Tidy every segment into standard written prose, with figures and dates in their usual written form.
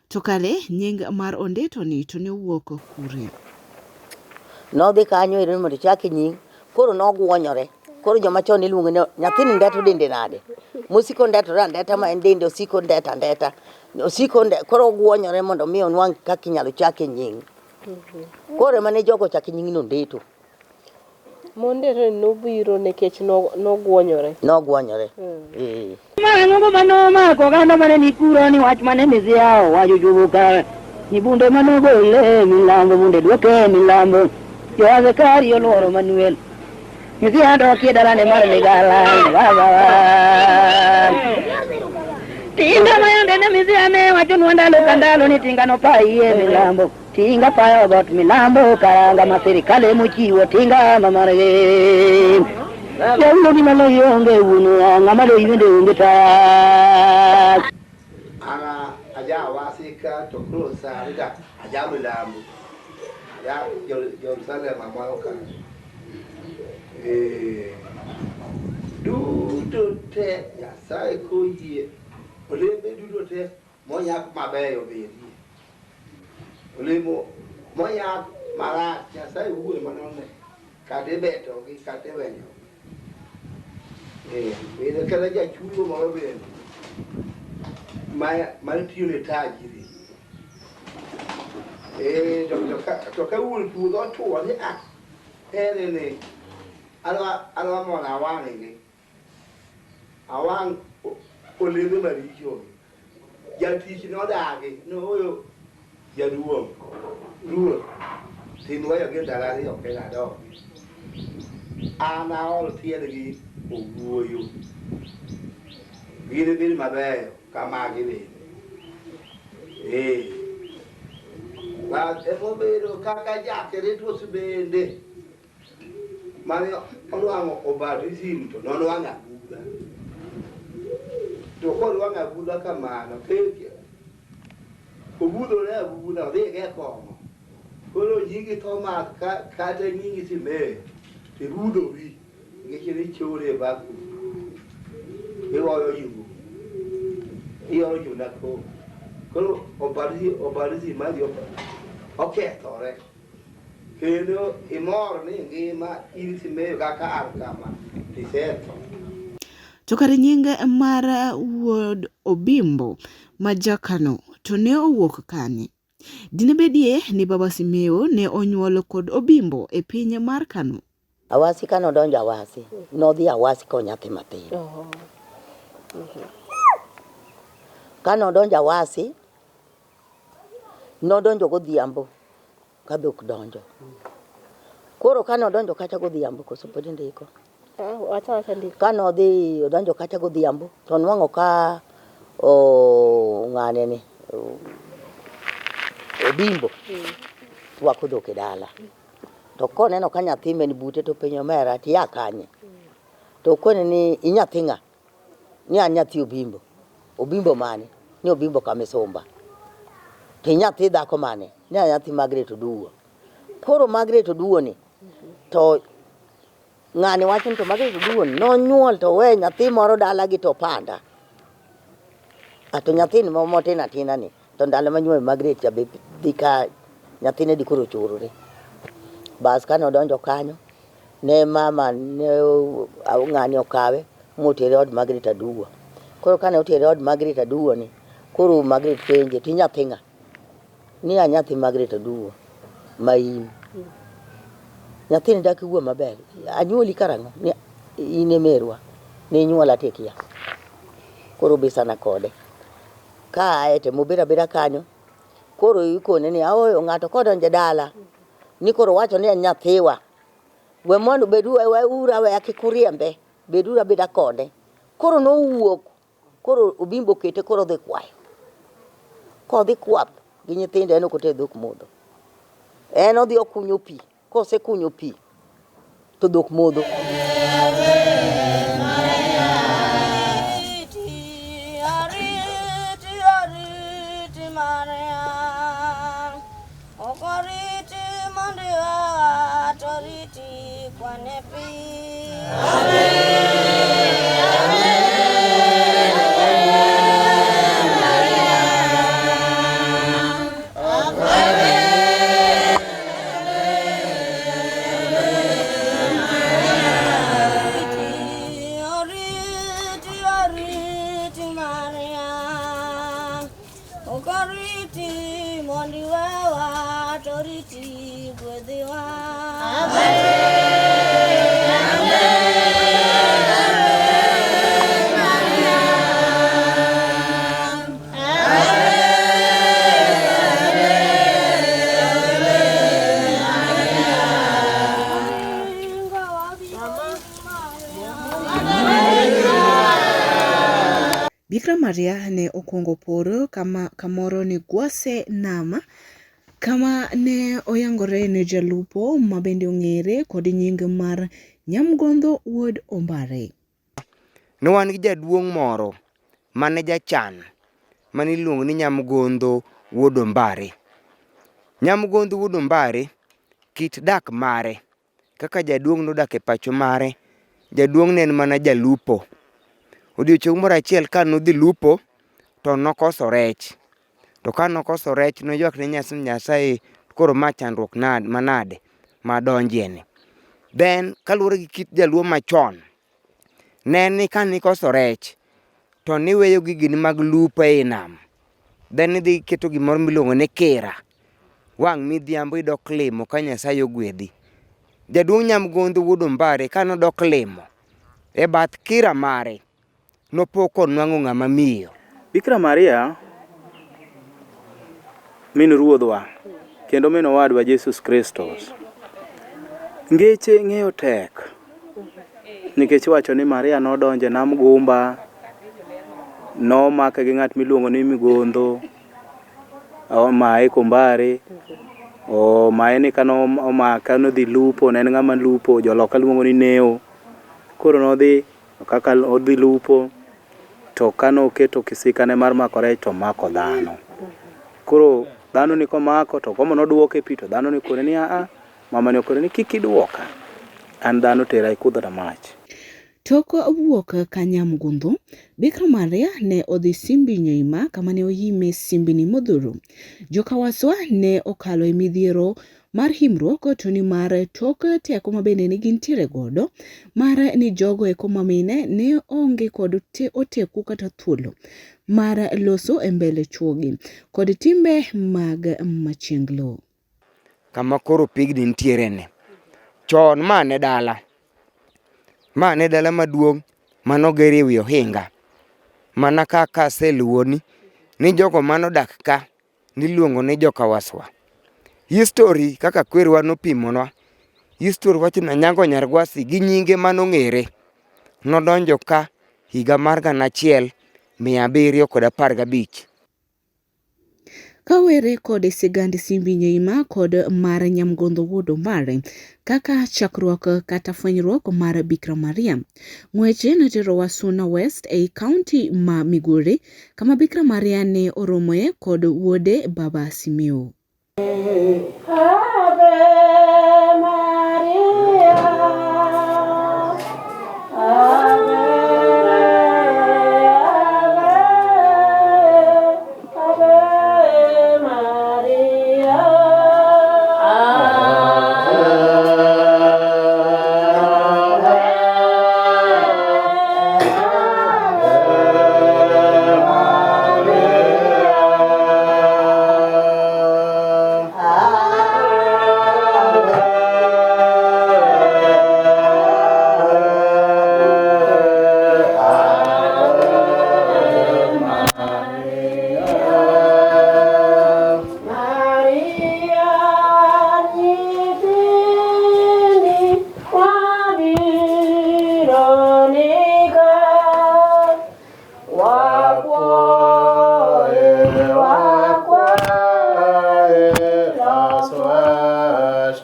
To kare nying mar Ondeto ni to ne owuok kure? Nodhi kanyo ero mondo ochake nying, koro nogwonyore. Koro joma chon iluongo ni nyathini ndeto dende nade? Mosiko ndetore andeta ma en dende osiko ndeta andeta. Osiko nde, koro ogwonyore mondo mi onwang' kaka inyalo chake nying. Koro ema ne jogo ochake nying ni Ondeto. Mondere nobiro nikech nogwonyore. Nogwonyore. Ee. Marang'ongo mane omako oganda mane ni kuro ni wach mane Misia owacho chopo kare ni bunde mane ogole milambo bunde dwoke milambo jo askari olworo Manuel Misia dokie dalane mar Ligala baba Tinga mayande ne Misia ne wachonwa ndalo ka ndalo ni tinga nopaiye milambo Tinga payo got milambo karanga ma sirikal emochiwo tinga ma margi. Jaulo gima loyi onge wuonwa ng'ama loyi bende onge tak. An aja Awasi ka to koro sani to aja Milambo. Aja Jerusalem amalo ka. Eh, duto te Nyasaye koyie olembe duto te monyak mabeyo bedie. Olemo monyak marach Nyasaye owuon ema none kata ibetogi kata iwenyogi. Eh, bende kata jachudo moro bende ma tiyo ne tajiri. Eh, to ka wuon puodho ochuo ni ah, ere ni adwa mondo awang'gi. Awang' olembe maricho. Jatich nodagi, nooyo jaduong', ruoth, tim weyo gi ndalo ariyo kende adogi. An aol tiendgi owuoyo. Ginibed mabeyo ka magi bende. Ee. Bas emobedo kaka jakretos bende. Mane onwang'o obatism to nonwang'o agudha. To konwang'o agudha kamano, obudhore agudha, odhi e kong'o. Koro nyingi Thomas kata nyingi Simeo, tibudhori nikech nichore e baku. Igoyo yugo. Ioro jona koro. Koro obatism mari okethore. Kendo imor ni ngima in Simeo kaka an kama, tisetho. To kare nying mar wuod Obimbo ma Jakano to ne owuok kanye? Dine bedie ni Baba Simeo ne onyuol kod Obimbo e piny mar Kano? Awasi kane odonjo Awasi, nodhi Awasi ko nyathi matin. Kane odonjo Awasi, Nodonjo godhiambo ka dhok donjo. Koro kane odonjo kacha godhiambo koso pod indiko? Ah, wacha wacha ndiko. Kane odhi odonjo kacha godhiambo to onwang'o ka o ng'ane ni Obimbo rwako dhok e dala. To koneno ka nyathi man bute to openjo omera to ia kanye? To okone ni inyathi ng'a? Ni an nyathi Obimbo. Obimbo mane? Ni Obimbo Kamisumba. To inyathi dhako mane? Ni an nyathi Margaret Oduwo. Koro Margaret Oduwo ni to ng'ani wacho ni to Margaret Oduwo ni nonyuol to we nyathi moro dalagi to panda. A to nyathini motin atina ni to ndalo manyuol Margaret cha be dhi ka nyathine di koro chorore. Bas kane odonjo kanyo Ne mama ne ng'ani okawe motere od Margaret Aduwa. Koro kane otere od Margaret Aduwa ni, koro Margaret penje, to inyathi ng'a? Ni a nyathi Margaret Aduwa ma in. Nyathini dak iwuo maber. Anyuoli karang'o? Ni in e merwa. Ne inyuola to ikia. Koro obesana kode. Ka aye to mobedo abeda kanyo, koro ikone ni aoyo ng'ato kodonjo e dala, ni koro wacho ni en nyathiwa. We mondo bedu weuru aweya kik uriembe, beduru abeda kode. Koro nowuok, koro Obimbo okete koro odhi kwayo. Kodhi kwath gi nyithinde en ok oter dhok modho. En odhi okunyo pi, kosekunyo pi to dhok modho. Ok oriti mondo iwewa to oriti gwedhiwa. Bikra Maria ne okwongo poro kama kamoro ni Gwase Nama kama ne oyangore ne jalupo ma bende ong'ere kod nying mar Nyamgondho wuod Ombare. Ne wan gi jaduong' moro mane jachan mane iluongo ni Nyamgondho wuod Ombare. Nyamgondho wuod Ombare kit dak mare Kaka jaduong' nodak e pacho mare, jaduong' ne en mana jalupo. Odiochieng' moro achiel ka nodhi lupo, to nokoso rech. To ka nokoso rech noywak ne Nyasaye koro ma chandruok manade madonjie ni. Then kaluwore gi kit jaluo machon, ne en ni ka nikoso rech, to niweyo gigeni mag lupo ei nam. Then idhi iketo gimoro miluongo ni kira. Wang' midhiambo idok limo ka Nyasaye ogwedhi. Jaduong' Nyamgondho wuod Ombare ka nodok limo e bath kira mare, nopo konwang'o ng'ama miyo. Bikira Maria min Ruodhwa kendo min owadwa Jesus Kristus. Ngeche ng'eyo tek nikech iwacho ni Maria nodonjo e nam gumba, nomake gi ng'at miluongo ni Migondho, omaye Kombare, omaye ni kane omake nodhi lupo, ne en ng'ama lupo, joloka luongo ni neo. Koro nodhi kaka odhi lupo to kane oketo kisikane mar mako rech to omako dhano. Koro dhano ni komako to komo nodwoke e pi to dhano ni okone ni aa, mamani okone ni kik idwoka, an dhano tera ikudhna mach. Tok wuok Kanyamgundho, Bikra Maria ne odhi Simbi Nyoima kama ne oyime simbini modhuro. Jokawaswa ne okalo e midhiero mar himruok to nimar tok teko mabende ne gintiere godo mar ni jogo eko mamine ne onge kod oteku kata thuolo mar loso e mbele chuogi kod timbe mag machienglo. Kama koro pigni nitiere ni. Chon ma ne dala. Ma ne dala maduong' manoger e wi ohinga. Mana kaka aseluwoni ni jogo manodak ka niluongo ni joka Waswa. History kaka kwerewa nopimonwa, history wacho ni Anyango Nyar Gwasi gi nyinge manong'ere nodonjo ka higa mar 1715. Kawere kod sigand Simbi Nyaima kod mar Nyamgondho wuod Ombare kaka chakruok kata fwenyruok mar Bikra Maria. Ng'weche noterowa Suna West ei kaunti ma Migori kama Bikra Maria ne oromoe kod wuode Baba Simeo. Ave Maria, Ave, Ave, Ave Maria. Maria, nyithindi wabiro nika wakwaye wakwaye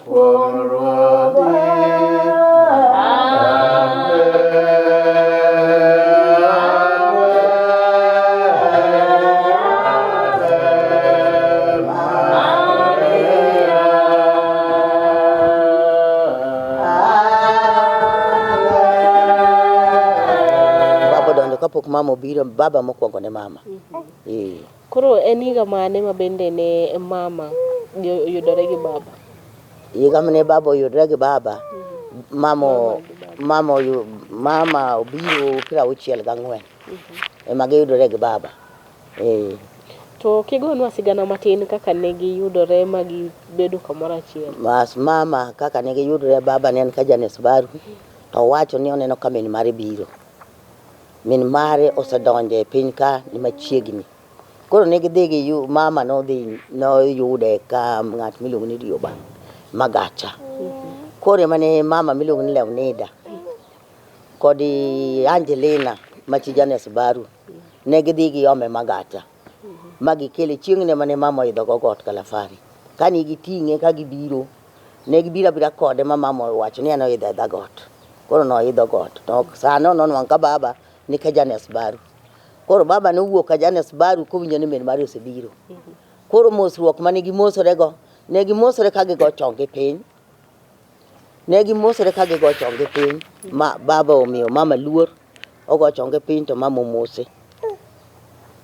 kuom Ruodhi. Baba odonjo kapok mama obiro, baba mokwongo ne mama. Eh. Koro en higa mane ma bende ne mama oyudore gi baba? Higa mane baba oyudre gi baba, mama mama mama obiro 64 ema giyudore gi baba. Eh. To kigonwa sigana matin kaka ne giyudore ma gibedo kamoro achiel. Mas mama kaka ne giyudore baba ne en ka Janes Baru to owacho ni oneno ka min mare biro. Min mare osedonjo e piny ka ni machiegni. Koro ne gidhi gi mama nodhi noyude ka ng'at miluongo ni Rioba Magacha. Koro ema ne mama miluongo ni Leonida kod Angelina ma chi Janes Baru ne gidhi giome Magacha ma gikele chieng'no ema ne mama oidho go got Kalafari. Kane giting'e ka gibiro, ne gibiro abira kode ma mama owacho ni en oidho aidha got. Koro noidho got. To sano nonwang'o ka baba ni ka Janes Baru. Koro baba nowuok ka Janes Baru kowinjo ni min mare osebiro. Koro mosruok mane gimosorego, ne gimosore ka gigo chonggi piny. Ne gimosore ka gigo chonggi piny ma baba omiyo mama luor, ogo chonge piny to mama omose.